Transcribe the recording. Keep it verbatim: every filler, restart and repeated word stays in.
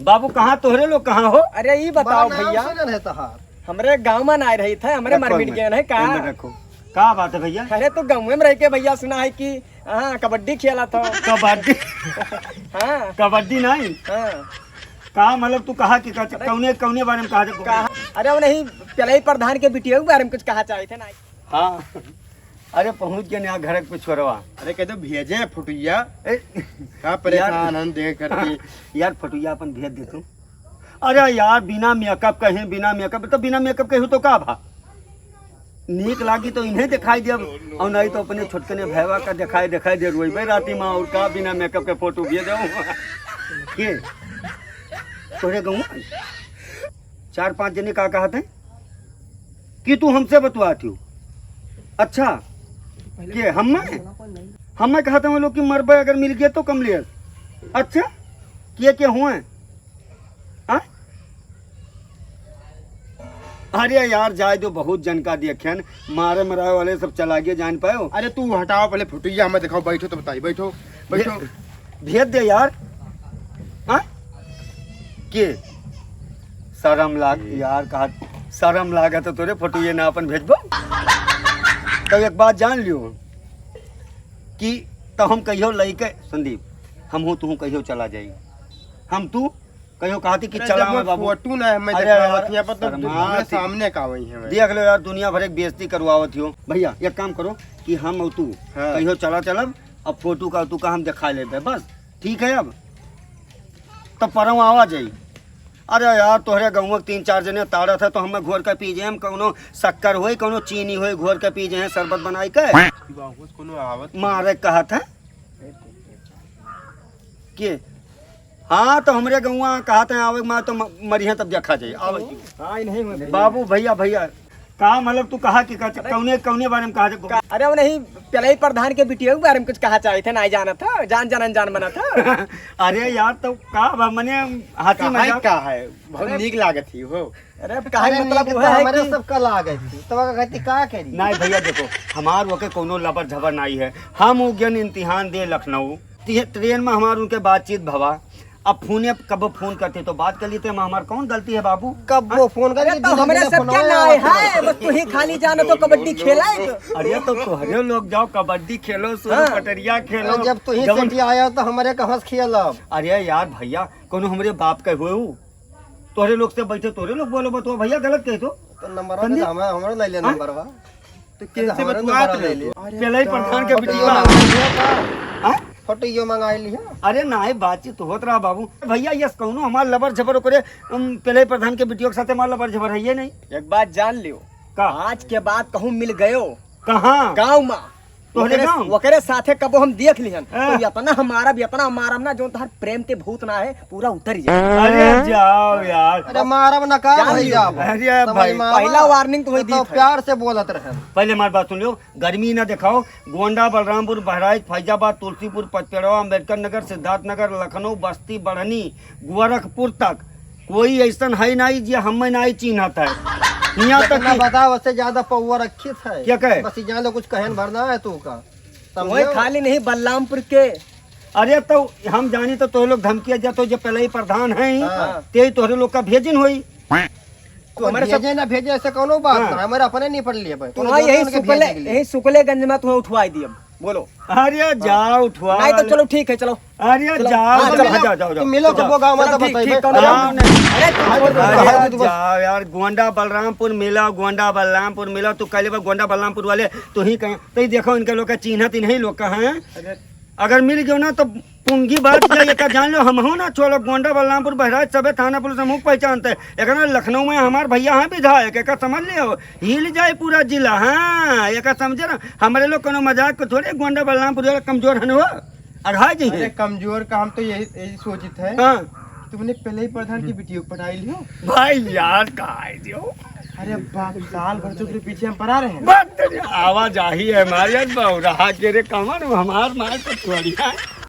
बाबू, कहाँ तोहरे लोग कहाँ हो? अरे, ई बताओ बड़ा नाम भइया। सुनल है तोहार। हमरे गाँव में ना रही थे, हमरे रखो मरमिट इनमें, गए हैं का? इनमें रखो। का बात है भइया? अरे, तो गाँव में रह के भइया सुना है कि हाँ, कबड्डी खेला था। कबड्डी? हाँ। कबड्डी नहीं? हाँ। का मतलब तू कहा कि का-, अरे। कौने, कौने बारे में कहा था? कहा, अरे, वो नहीं, पेलई प्रधान के बिटिया के बारे में कुछ कहा चाहे थे ना। हाँ। अरे, पहुँच गए ना घर के पिछोरवा। अरे, कह दो भेजे फोटुइया। ए, का परेशान यार, हम देख करके। यार, फोटुइया अपन भेज दे तू। अरे यार, बिना मेकअप कहे, बिना मेकअप, तो बिना मेकअप कहे तो का भा? नीक लागी तो इन्हें दिखाई देब, और नहीं तो अपने छोटकने भैवा का दिखाई, दिखाई दे रोइबे राती में, और का बिना मेकअप के फोटो भेजो? के? तोरे गाँव चार पांच जने का कहत हैं कि तू हमसे बतवात हो? अच्छा, के हम में? हम में कहत हैं वो लोग कि मरबे अगर मिल गए तो कमलेश। अच्छा, के के हुए? हाँ? अरे यार, जाए दो, बहुत जन का देखेन, मारे मराए वाले सब चला गए, जान पायो। अरे तू हटाओ, पहले फोटोइया हमें दिखाओ, बैठो तो बताई, बैठो, बैठो। भे-, भेज दे यार। हाँ? के? शर्म लाग यार, कहा शर्म लागा तो तोरे फोटोइया ना अपन भेजबो। तो एक बात जान लियो कि तो हम कहियो लइके, संदीप, हम हूँ तू कहियो चला जाई, हम तू कहियो कहती कि अरे, चला जब हमें बाबू। फोटो ना हमें अरे दिखावत यार, हियाँ पर तो शर्मा हमरे ती। सामने का वही है। देख लो यार, दुनिया भर एक बेइज्जती करवावत हो। भइया, एक काम करो कि हम और तू हाँ। कहियो चला चलब, अब फोटो का तू का हम दिखा लेबे, बस ठीक है। अब तो परम आवा जाई। अरे यार, तोहरे गाँव के तीन चार जने ताड़त है, तो हमें घोर के पी जाए, हम कौनो शक्कर होई, कौनो चीनी होई, घोर के पी जाए, शरबत बनाई के। बाबू, कोनो आवत मारे कहत है के? हाँ, तो हमरे गौवा कहत हैं, आवे मा तो म-, मरिहे तब देखा जाए। आवे की। हाँ, ई नहीं हुए भैया। बाबू, भैया, भैया, का मतलब तू कहा कि का-, अरे कौने, कौने बारे में कहा जाए? का-, अरे, वो नहीं, पेलई प्रधान के बिटिया के बारे में कुछ कहा चाहे थे, नहीं जानत था, जान जान अनजान बना था। अरे यार, तो का बा, मने हंसी काहे मजाक। का है? बहुत नीक लागत ही हो। अरे, अब काहे अरे, मतलब नीक वो तो है हमरे कि सबका लागत ही। तो का कहती, का करी? नहीं भैया, देखो, हमार ओके कोनो लबर झबर नहीं है। हम उ गन इम्तिहान दे लखनऊ, ती-, ट्रेन में हमार उनके बातचीत भवा। अब फोने कब फोन करते तो बात कर लेते, हम, हमार कौन गलती है बाबू? कब वो फोन कर अरे, लेते, तो हमरे सब क्या ना है, बस तू ही खाली जानो तो कबड्डी खेला है तो। अरे, तो तोहरे लोग जाओ कबड्डी खेलो, सुनो हाँ। पटरिया खेलो। अरे, जब तू ही जवन सेठी आया तो हमरे कहाँ से खेलब? अरे यार भैया, कोनो हमरे बाप के हुए उ? तोहरे लोग से बैठे, तोहरे लोग बोलो, बतवा भैया, गलत कहे तो। तो नंबर संदीप? तो हमारा, हमारा ले ले हाँ? नंबर बा। तो कैसे हमारा बतवात नंबर रहे ले ले। तू? अरे पेलई प्रधान के तो बिटिया। ये मंगा लिया का? हाँ? फोटो यो मंगा लिया। अरे नाहीं, बातचीत होत रहा बाबू। भैया, यस कौनो हमार लबर झबर ओकरे, उम, पेलई प्रधान के बिटियो के साथे हमार लबर झबर है ये नहीं। एक बात जान लियो। का? आज के बाद कहूँ मिल गयो। कहाँ? गाँव में। तोहरे ओकरे, गाँव? ओकरे साथे कबो हम देख लिहन, हाँ। तो इतना मारब, इतना मारब ना, जो तोहर प्रेम के भूत ना है, पूरा उतर जाए। अरे जाओ यार। अरे मारब ना का जान भाई लियो। जाब। अरे समझ भाई। में आवा? पहला warning तो वही तो दी था। प्यार से बोलत रहे। पहले हमार बात सुन लो, गर्मी ना दिखाओ, गोंडा, बलरामपुर, बहराइच, फैजाबाद, तुलसीपुर, पचपेड़वा, अम्बेडकर नगर, सिद्धार्थ नगर, लखनऊ, बस्ती, बढ़नी, गोरखपुर तक कोई ऐसन है नहीं जे हमें नहीं चिन्हत है। यहाँ तक इतना कि बताओ, उससे ज्यादा पौवा रखित है। क्या कहे? बस ये जान लो, कुछ कहन भर ना है तू का। वही समझो? खाली नहीं, बलरामपुर के। अरे तो हम जानी तो तोहरे लोग धमकिया देत हो, जो पेलई प्रधान है, हाँ। ते ही तोहरे लोग का भेजिन होई। तो हमारे सब भेजे ना भेजे, ऐसे कोनो बात हाँ। ना, हमारे अपने नहीं पड़ लिए भाई। तो कोनो हाँ, जरूरत यही उनके सुकले, भेजे के लिए। यही सुकलेगंज में तुम्हें उठवाई दिए, बोलो। अरे जाओ, उठवा नहीं तो ले। चलो ठीक है, चलो। अरे चलो। जाओ, हाँ, चलो, चलो। जाओ, जाओ, जाओ, तुम मिलो, जाओ। जब वो गाँव में चलो, तो ठीक, बताइए। ठीक, कौन अरे, जाओ? अरे, अरे, छोड़ दो। अरे जाओ, जाओ यार, गोंडा बलरामपुर मिला, गोंडा बलरामपुर मिला, तू कहले बा गोंडा बलरामपुर वाले, तू ही कहें, तो ही देखो इनके लोग का चिन्हत ही नहीं लोग कहाँ हैं। अरे। अगर मिल गयो ना तो पुंगी बात या एका जान लो, हम हो ना छोड़ो, गोंडा बलरामपुर बहराइच सबे थाना पुलिस हम पहचानते हैं। एकरा लखनऊ में हमार भैया हैं विधायक, एका समझ लियो, हिल जाए पूरा जिला। हाँ, एका समझे ना, हमारे लोग कोनो मजाक को थोड़े, गोंडा बलरामपुर वाला कमजोर हन हो, अघा जी अरे हैं। कमजोर का हम तो यही, यही सोचित है। हाँ। तुमने पेलई प्रधान की बिटियो को पटाई लियो? भाई यार, का है जो? अरे बाप, साल भर से उसके पीछे हम पड़ा रहे हैं। बात तेरी आवाज आही है हमारे यार, बौराहा के रे कमर हमार मार को छोड़िया।